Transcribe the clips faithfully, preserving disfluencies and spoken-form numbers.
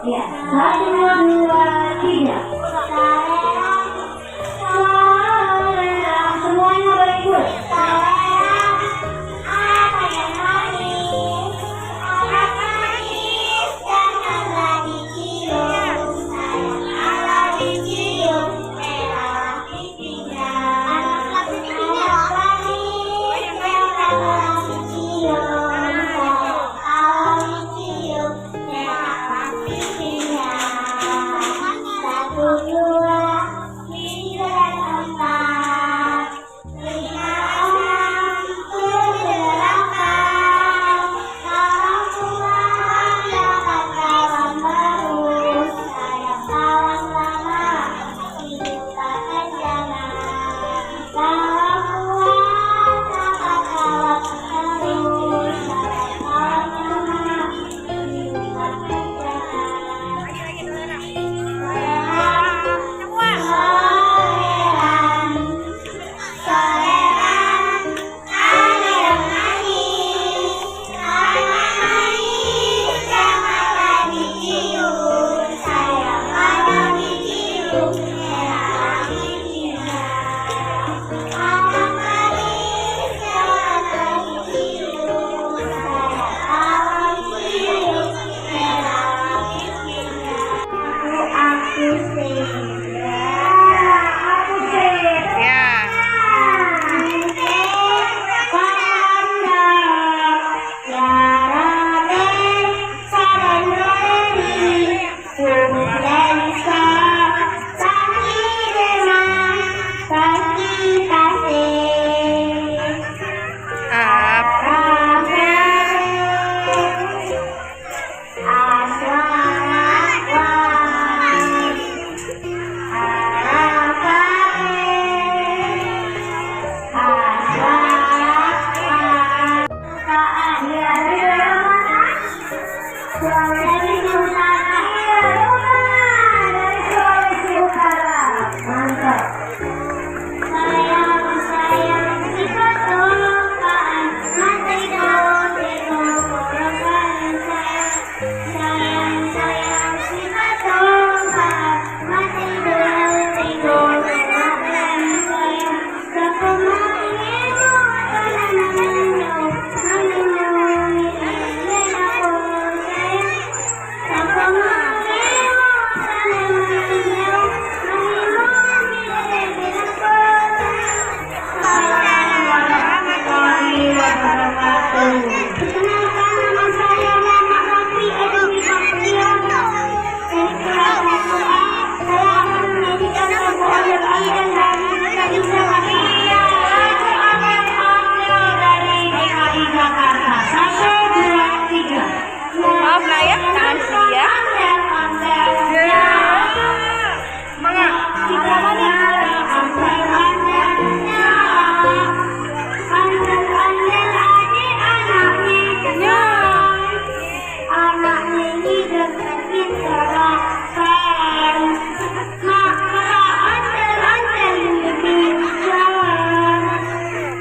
Ya, satu, dua, tiga. Semuanya boleh ikut. Apa yang manis? Anak manis, janganlah dicium. Sayang, kalau dicium, merah. Ya. Sulawesi Utara. Mantap. Sayang, sayang, sipa toh kaan, mata ijo, tengok orang lain sayang. Sayang, sayang, sipa toh kaan, mata ijo, tengok orang lain sayang. Maaf lah ya, tangan sini ya. Semangat. Anak nyanyi dengan kita rasakan. Mak, mak, antel, antel, bincang.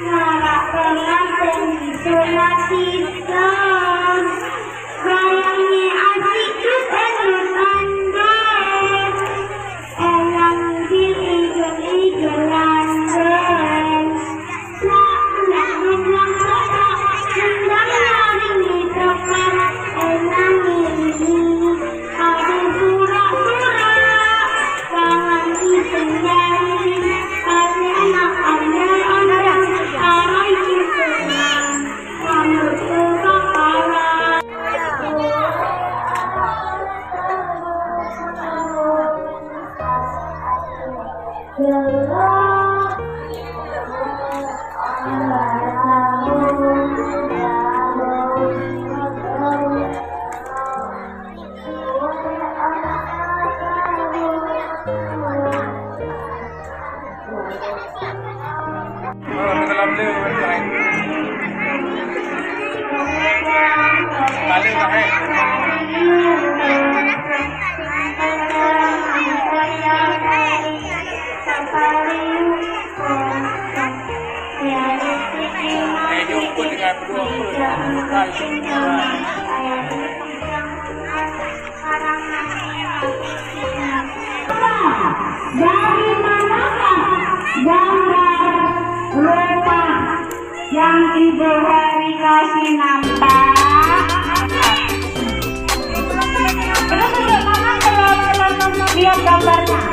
Mak, mak, pengantin disunat kita. Sayangnya asyik cut, eh, cut, andai. Elang di ijon-ijon landai. Dari manakah gambar rumah yang Ibu Heri kasih nampak? Belum, belum, Mama belum, belum lihat gambarnya.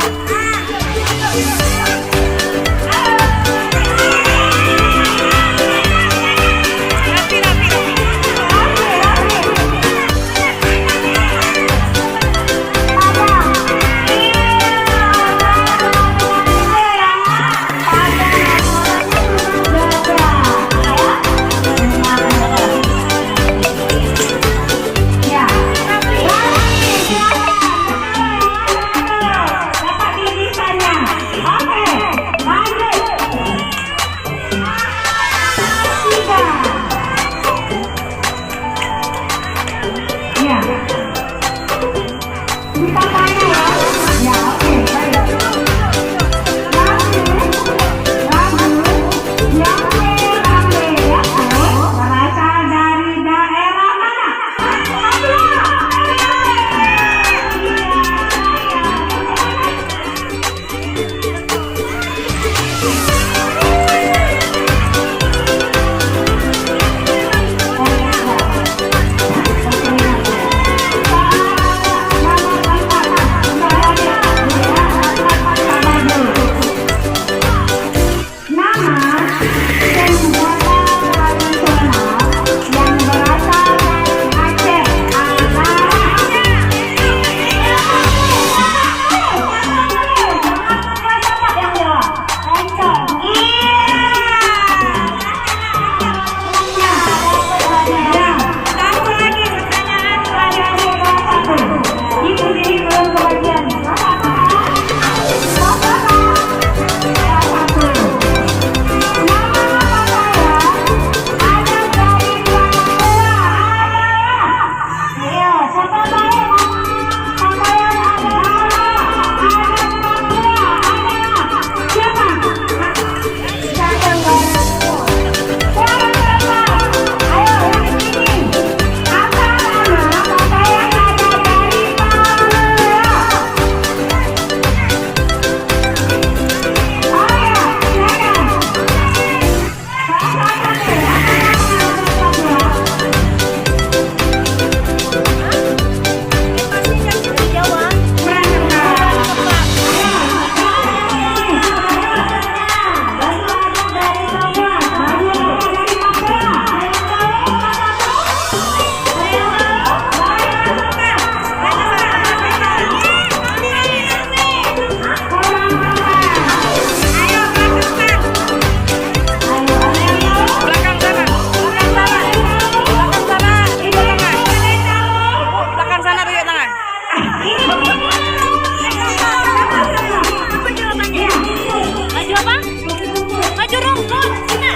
Ya. Kita tanya ya. Ya, oke, baik. Lagu, lagu yang rame-rame ya, berasal dari daerah mana? Nama senjata tradisional yang berasal dari Aceh adalah Belakang sana, tunjuk tangan. Maju apa? Maju rumput. Sana.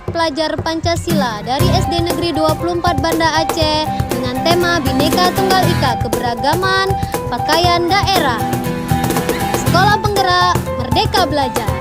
Pelajar Pancasila dari S D Negeri dua puluh empat Banda Aceh dengan tema Bhinneka Tunggal Ika Keberagaman Pakaian Daerah. Sekolah Penggerak, Merdeka Belajar.